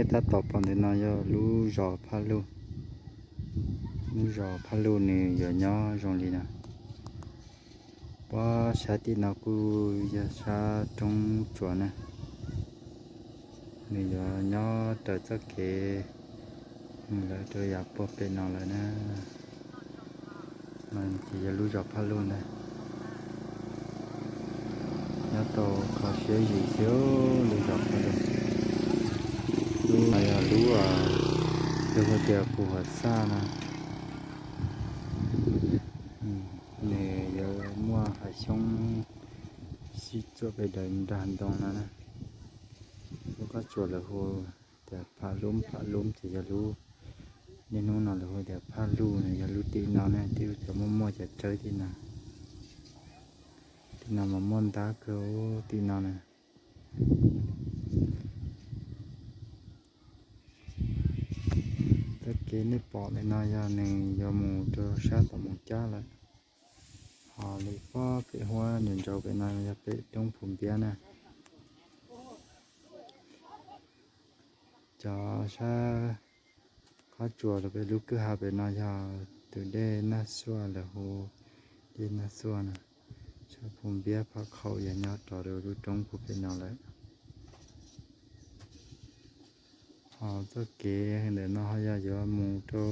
Tab tom pom ntawm no yog lub zos Phaj Luj. Lub zos Phaj Luj nws yuav nyob zoo li no. Puab sab tim no kuj yog sab roob tsuas na. Nws yuav nyob raws txoj kev mus lawm rau yav puag pem no lawm na. No ces yog lub zos Phaj Luj ntag. Nyob tau kho siab zim xwb lub zos Phaj Luj. Lub no yog lub, lub hu tias Pus Huam Xaj no. Nws yuav muaj hav xyoob sib txuam pes daws nrag ntoo no na. Lub qab tsuas lawv hu tias Phaj Lub, Phaj Lub ces yog lub, niaj hnub no lawv hu tias Phaj Luj no yog lub tim no na, twb cov muaj muaj cov tsawb tim no. Tim no mas muaj ntab kawg tim no na. Txoj kev nej pom ntawm no yog nws yuav mus rau sab tom Moos Cab lawm. Ho li pob pem huab nws nraud pem no yog pem roob Phu Npiab na. Cov sab qab tsuas rau pem lub kwj ha pem no yog tus dej Naj Xuaj lawv hu, dej Naj Xuaj no. Sab Phu Npiab Phaj Khaum yog nyob rov rau lub roob puag pem no lawm. Ho txoj kev ntawm no ho yog yuav mus rau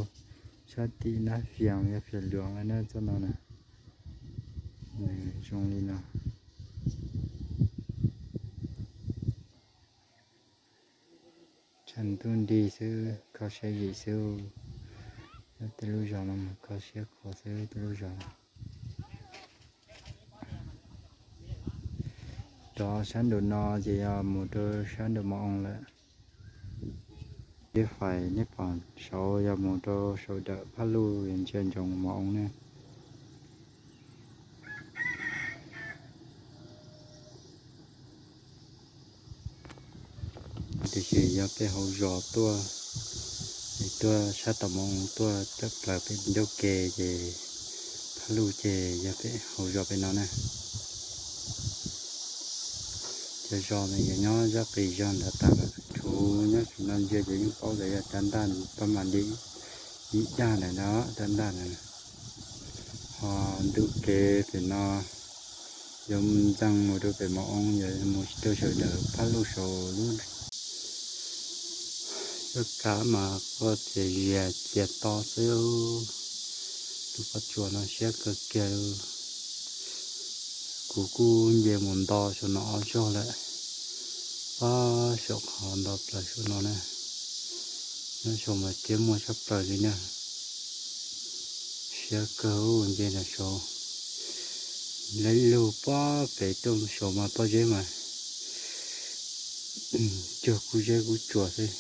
sab tim Nab Fias yog Fias Luas lawm na txoj no na. Nws zoo li no. Tshav ntuj nrig xwb kho siab zim xwb. Tej lub zos no mus kho siab khuav xwb tej lub zos. Rov sab nraum no ces yog mus rau sab nraum Mos Oo lawm. Ib fais nej pom saud yog mus rau saum dawm Phaj Luj ntsia ntsoov Mos Oo ne. Tiam sis yog peb hauv zos tuaj, tuaj sab tom Mos Oo tuaj tawm plaws pem ncauj ke ces Phaj Luj ces yog pem hauv zos pem no na. Cov zos no yuav nyob zaj qis zog ntawd tas lawm, tshuav nyob saum no ntsia ces yeej paub tias yog rab ntaj, pab mam li ib dag ntawm no rab ntaj ntawd. Ho ntu kev pem no yuav ntxeev mus rau pem Mos Oo, yuav mus rau sawv daws Phaj Luj saud lub. Cov kav mas quaj txias zias txias to xwb. Lub qab tsuas no siab kawg kiag. Kuv kuj nce mus nto saum no ob zaug lawm, pab saum qhov nto plaws saum no na. Nyob saum mas thiab muaj tshaj plaws li na. Siab kawg nce nram saud, lawv lug pab pem tuaj saud mas pob zeb mas cuag kub zeb kub tsuas xwb.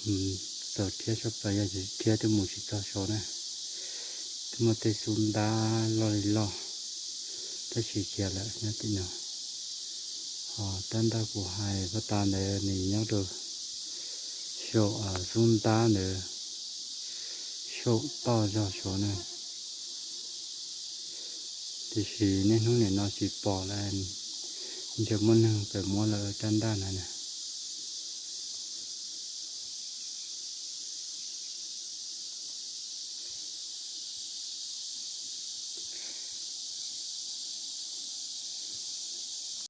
Txaus rhiab tshaj plaws, yog tsis rhiab twb mus tsis txog saud na. Twb muaj tej xub ntab loj li loj, tab sis khiav lawm nyob tim no. Ho rab ntaj kuv hais pab tas ntawd nws nyob rau saum xub ntab ntawd, saum toj zog saud na. Tiam sis niaj hnub nim no tsis pom lawm, ntshe muaj neeg pem muab lawm rab ntaj na.